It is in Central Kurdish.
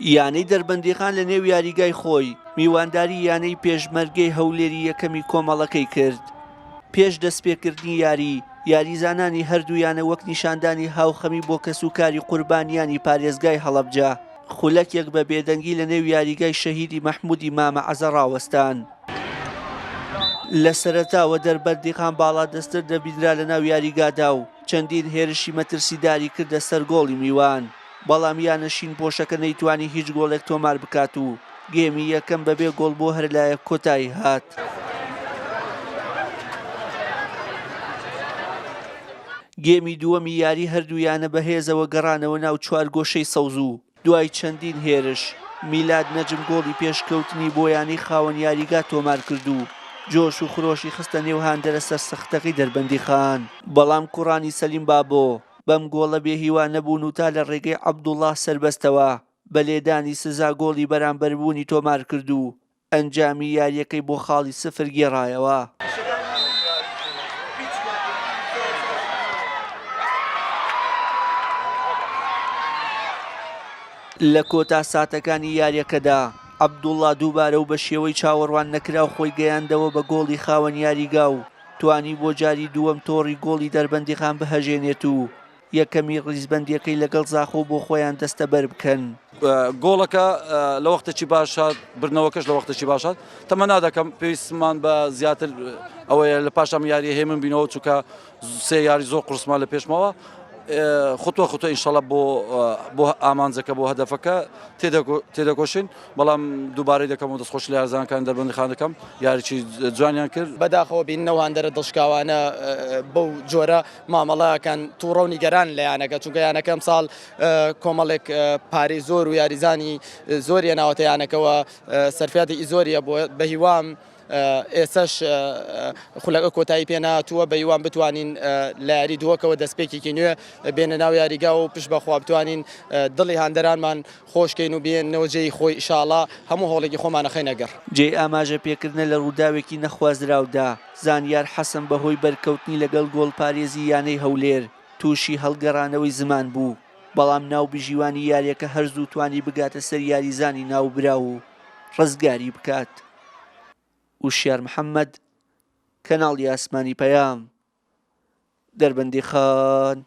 یانەی دەربەندیخان لە نێو یاریگای خۆی میوانداری یانەی پێشمەرگەی هەولێری یەکەمی کۆمەڵەکەی کرد. پێش دەستپێکردنی یاری، یاریزانانی هەردوو یانە وەک نیشاندانی هاوخەمی بۆ کەسوکاری قوربانیانی پارێزگای هەڵەبجە، خولەکێک بە بێدەنگی لە نێو یاریگای شەهیدی مەحمودی مامە عەزە ڕاوەستان. لە سەرەتاوە دەربەندیخان باڵادەستتر دەبینرا لە ناو یاریگادا و چەندین هێرشی مەترسیداری کردە سەر گۆڵی میوان، بەڵام یانە شینپۆشەکە نەیتوانی هیچ گۆڵێک تۆمار بکات و گێمی یەکەم بەبێ گۆڵ بۆ هەرلایەک کۆتایی هات. گێمی دووەمی یاری هەردوو یانە بەهێزەوە گەڕانەوە ناو چوارگۆشەی سەوز و دوای چەندین هێرش، میلاد نەجم گۆڵی پێشکەوتنی بۆ یانەی خاوەن یاریگا تۆمارکرد و جۆش و خرۆشی خستە نێو هاندەرە سەرسەختەکەی دەربەندیخان. بەڵام کوڕانی سەلیم بابۆ بەم گۆڵە بێهیوا نەبوون و تا لە رێگەی عەبدوڵڵا سەربەستەوە بە لێدانی سزا گۆڵی بەرامبەربوونی تۆمارکرد و ئەنجامی یارییەکەی بۆ خاڵی سفر گێڕایەوە. لە کۆتا ساتەکانی یارییەکەدا عەبدوڵڵا دووبارە و بە شێوەی چاوەڕوان نەکراو خۆی گەیاندەوە بە گۆڵی خاوەن یاریگا و توانی بۆ جاری دووەم تۆڕی گۆڵی دەربەندیخان بهەژێنێت و یەکەمی ڕیزبەندییەکەی لەگەڵ زاخۆ بۆ خۆیان دەستەبەر بکەن. گۆڵەکە لە وەختێکی باش هات، بردنەوەکەش لە وەختێکی باش هات. تەمەنا دەکەم پێویستمان بە زیاتر ئەوەیە لە پاش ئەم یارییە هێمن بینەوە، چونکە سێ یاری زۆر قورسمان لە پێشمەوە. خوتوە خوتوە ئینشەڵا بۆ بۆ ئامانجەکە بۆ هەدەفەکە تێدەکۆشین، بەڵام دووبارەی دەکەم و دەستخۆشی لە یارزانەکانی دەربەندیخان دەکەم، یاریی جوانیان کرد. بەداخەوە بینینەوە هاندەرە دڵشکاوانە بەو جۆرە مامەڵە ئەکەن توڕە و نیگەران لە یانەکە چونکە یانەکە ئەمساڵ کۆمەڵێک پارەی زۆر و یاریزانی زۆری هێناوەتە یانەکەوە سەرفیاتێکی زۆریە بۆ بەهیوام ئێسش خولەکە کۆتایی پێناتووە بە هیوام بتوانین لە یاری دووەکەوە دەستپێکێکی نوێ بێنە ناو یاریگا و پشت بەخوا بتوانین دڵی هاندەرانمان خۆشکەین و بێنەوە جێی خۆی ئیشاڵا هەموو هەوڵێکی خۆمان ئەخەینە گەڕ. جێی ئاماژە پێکردنە لە ڕووداوێکی نەخوازراودا زانیار حەسەن بەهۆی بەرکەوتنی لەگەڵ گۆڵپارێزی یانەی هەولێر تووشی هەڵگەڕانەوەی زمان بوو، بەڵام ناوبژیوانی یارییەکە هەر زوو توانی بگاتە سەر یاریزانی ناوبراو و ڕزگاری بکات. وشیار محەمەد، کەناڵی ئاسمانی پەیام، دەربەندیخان.